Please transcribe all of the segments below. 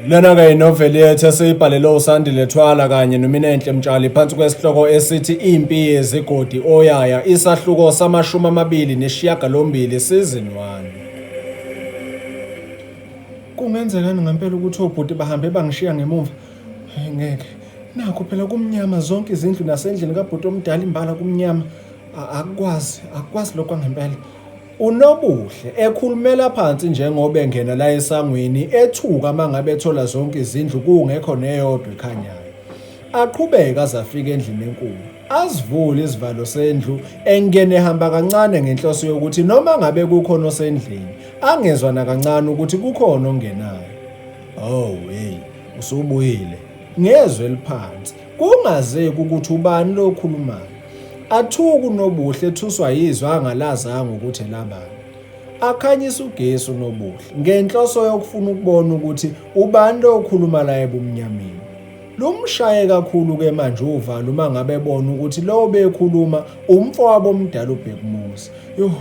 Lena-ke inoveli yethu esiyibhalelwe uSandile Thwala kanye noMinenhle Mtshali phansi kwesihloko esithi Impi Yezigodi Oyaya isahluko samashumi amabili nesishiyagalombili season 1. Kungenzekani ngempela ukuthi obhuti bahambe bangishiya ngemumva? Hey, ngeke. Nakho phela kumnyama zonke izindlu nasendlini kabhuti omdala imbala kumnyama. Akukwazi, akukwazi lokho ngempela. UNobuhle ekhulumela phansi njengoba engena la esangweni ethuka mangabe ethola zonke izindlu kungekho neyodwa ekhanyayo. Aqhubeke aze afike endlini enkulu. Azivule isivalo sendlu engene ehamba kancane ngenhloso yokuthi noma ngabe kukhona osendlini angezwa nakancane ukuthi kukhona ongenayo. Oh hey, usubuyile. Ngezwe eliphansi. Kungazeki ukuthi ubani lo okhulumayo. Athuke uNobuhle ethuswa yizwi angalazanga ukuthi elabani. Akhanyise ugesi uNobuhle ngenhloso yokufuna ukubona ukuthi ubani lo okhuluma la ebumnyameni. Lumshaye kakhulu ke manje uvalo uma ngabe ebona ukuthi lo obekhuluma umfowabo omdala uBhekumuzi. Yoh,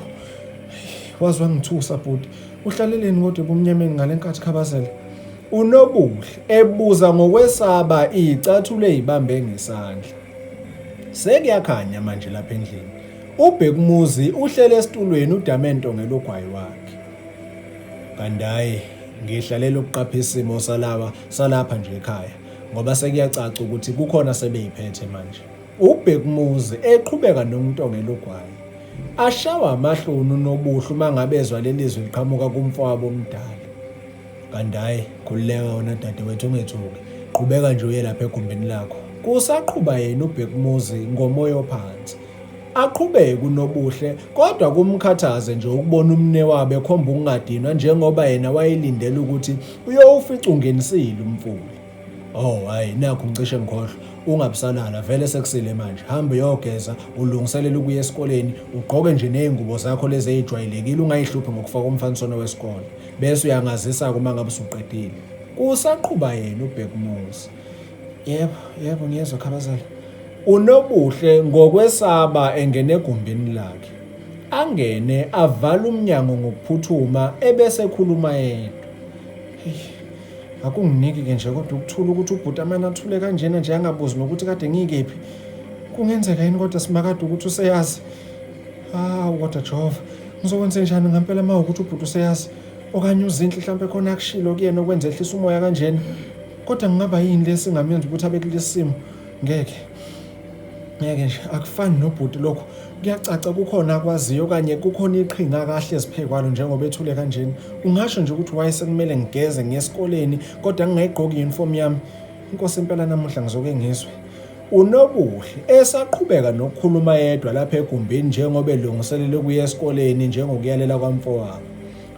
waze wangithusa bhuti. Uhlaleleni kodwa ebumnyameni ngale nkathi Khabazela? UNobuhle ebuza ngokwesaba iy'cathulo ey'bambe ngesandla. Sekuyakhanya manje lapha endlini. UBhekumuzi uhlele esitulweni udame nto ngelogwayi wakhe. Kanti hhayi ngihlalela ukuqapha isimo salaba salapha nje ekhaya ngoba sekuyacaca ukuthi kukhona sebeyiphethe manje. UBhekumuzi eqhubeka nokuntongela ugwayi. Ashawa amahloni uNobuhle uma ngabe ezwa leli zwi liqhamuka kumfowabo omdala. Kanti hhayi, khululeka wena dadewethu ungethuki. Qhubeka nje uye lapha egumbini lakho. Kusaqhuba yena uBhekumuzi ngomoya ophansi. Aqhubeke uNobuhle kodwa kumkhathaze nje ukubona umnewabo ekhomba ukungadinwa njengoba yena wayelindele ukuthi uyowufica ungenisile umfula. Oh hayi nakhu ngicishe ngikhohlwa ungabusalala vele sekusile manje hamba uyogeza ulungiselele ukuya esikoleni ugqoke nje nezingubo zakho lezi ezijwayelekile ungayihluphi ngokufaka umfaniswano wesikole bese uyangazisa-ke uma ngabe usuqedile kusaqhuba yena uBhekumuzi yebo yebo ngiyezwa Khabazela uNobuhle ngokwesaba engena egumbini lakhe angene avala umnyango ngokuphuthuma ebese ekhuluma yedwa hey Akunginiki-ke nje kodwa ukuthula ukuthi ubhuti amane athule kanjena nje angabuzi nokuthi kade ngikephi. Kungenzeka yini kodwa simakade ukuthi useyazi? Hawu kodwa Jehova, ngizokwenze njani ngempela uma ukuthi ubhuti useyazi? Okanye uZinhle mhlawumbe khona akushilo kuyena okwenza ehlisa umoya kanjena. Kodwa ngingaba yini lesi ngamenza ukuthi abe kulesi simo? Ngeke. Ngeke nje akufani nobhuti lokho. Kuyacaca kukhona akwaziyo okanye kukhona iqhinga akahle eziphekwalo njengoba ethule kanjena. Ungasho nje ukuthi why sekumele ngigeze ngiye esikoleni kodwa ngingayigqoki i-uniform yami. Inkosi impela namuhla ngizoke ngizwe. UNobuhle esaqhubeka nokukhuluma yedwa lapha egumbini njengoba elungiselela ukuya esikoleni njengokuyalela kwamfowabo.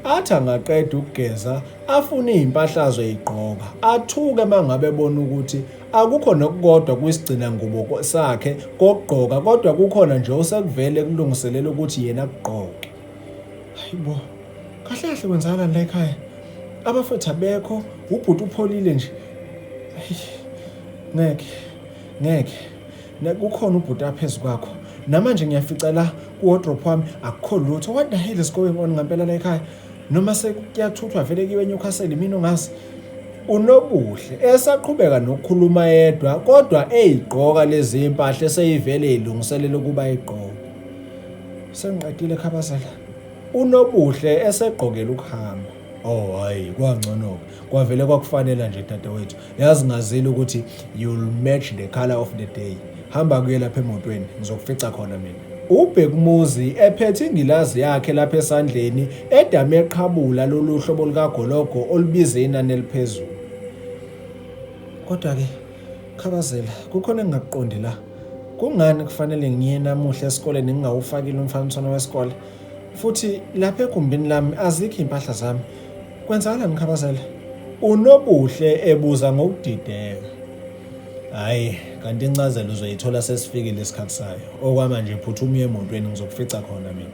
Athi angaqeda ukugeza afune iy'mpahla azoyigqoka athuke uma ngabe ebona ukuthi akukho nokukodwa kwisigcinangubo sakhe kokugqoka kodwa kukhona nje osekuvele kulungiselela ukuthi yena akugqoke. Hayibo, kahle kahle kwenzakalani la ekhaya? Abafethu abekho, ubhuti upholile nje. Ngeke, ngeke. Kukhona ubhuti aphezu kwakho. Namanje ngiyafica la ku-wardrobe wami akukho lutho. What the hell is going on ngampela la ekhaya? Noma sekuyathuthwa vele kuyiwe eNewcastle imina ongazi. UNobuhle esaqhubeka nokukhuluma yedwa kodwa eyigqoka lezi mpahla eseyivele ilungiselela ukuba igqoke. Sengiqedile Khabazela. UNobuhle esegqokela ukuhamba. Oh hayi kwangcono-ke. Kwavele kwakufanela nje dadewethu. Yazi ngazile ukuthi you'll match the color of the day. Hamba kuye lapha emotweni ngizokufica khona mina. UBhekumuzi ephethe ingilazi yakhe lapha esandleni edame eqhabula lolu hlobo lukagologo olubiza inani eliphezulu. Kodwa-ke Khabazela, kukhona engingakuqondi la. Kungani kufanele ngiye namuhla esikoleni ngingawufakile umfaniswano wesikole? Futhi lapha egumbini lami azikho iy'mpahla zami. Kwenzakalani Khabazela? UNobuhle ebuza ngokudideka. Hhayi, kanti incazelo uzoyithola sesifikile isikhathi sayo. Okwamanje phuthuma uye emotweni ngizokufica khona mina.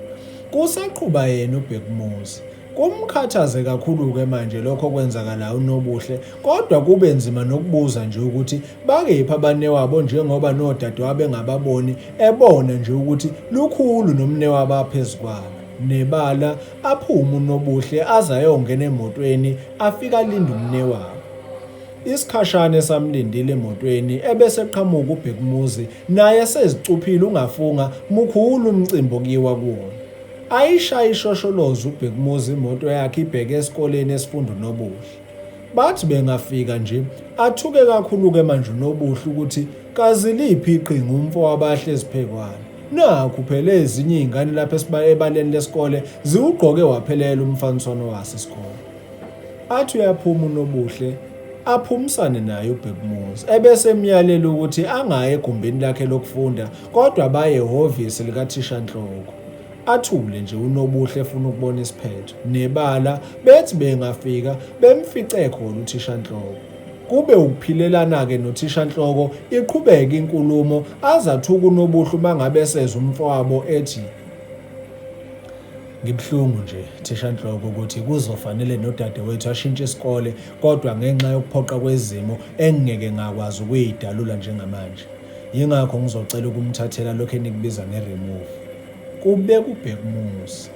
Kusaqhuba yena uBhekumuzi. Kumkhathaze kakhulu-ke manje lokho okwenzakalayo uNobuhle kodwa kube nzima nokubuza nje ukuthi bakephi abanewabo njengoba nodadewabo engababoni ebona nje ukuthi lukhulu nomnewabo aphezu kwalo. Nebala aphume uNobuhle aze ayongena emotweni afike alinde umnewabo. Isikhashana esamlindile emotweni ebese eqhamuka uBhekumuzi naye esezicuphile ungafunga mukhulu umcimbi okuyiwa kuwona. Ayishaye ishosholozi uBhekumuzi imoto yakhe ibheke esikoleni esifunda uNobuhle. Bathi bengafika nje athuke kakhulu-ke manje uNobuhle ukuthi kazi liphi iqhinga umfowabo ahlezi phekwana. Nakhu phela ezinye iy'ngane lapha ebaleni lesikole ziwugqoke waphelela umfaniswano waso isikole. Athi uyaphuma uNobuhle aphumisane naye uBhekumuzi ebese emyalela ukuthi angayi egumbini lakhe lokufunda kodwa baye ehhovisi likathishanhloko. Athule nje uNobuhle efuna ukubona isiphetho. Nebala bethi bengafika bemfice khona uthishanhloko. Kube ukuphilelana-ke nothishanhloko iqhubeke inkulumo aze athuke uNobuhle uma ngabe esezwa umfowabo ethi Ngibuhlungu nje thishanhloko ukuthi kuzofanele nodadewethu ashintshe isikole kodwa ngenxa yokuphoqa kwezimo engingeke ngakwazi ukuyidalula njengamanje. Yingakho ngizocela ukumthathela lokhu enikubiza nge-remove. Kubeka uBhekumuzi.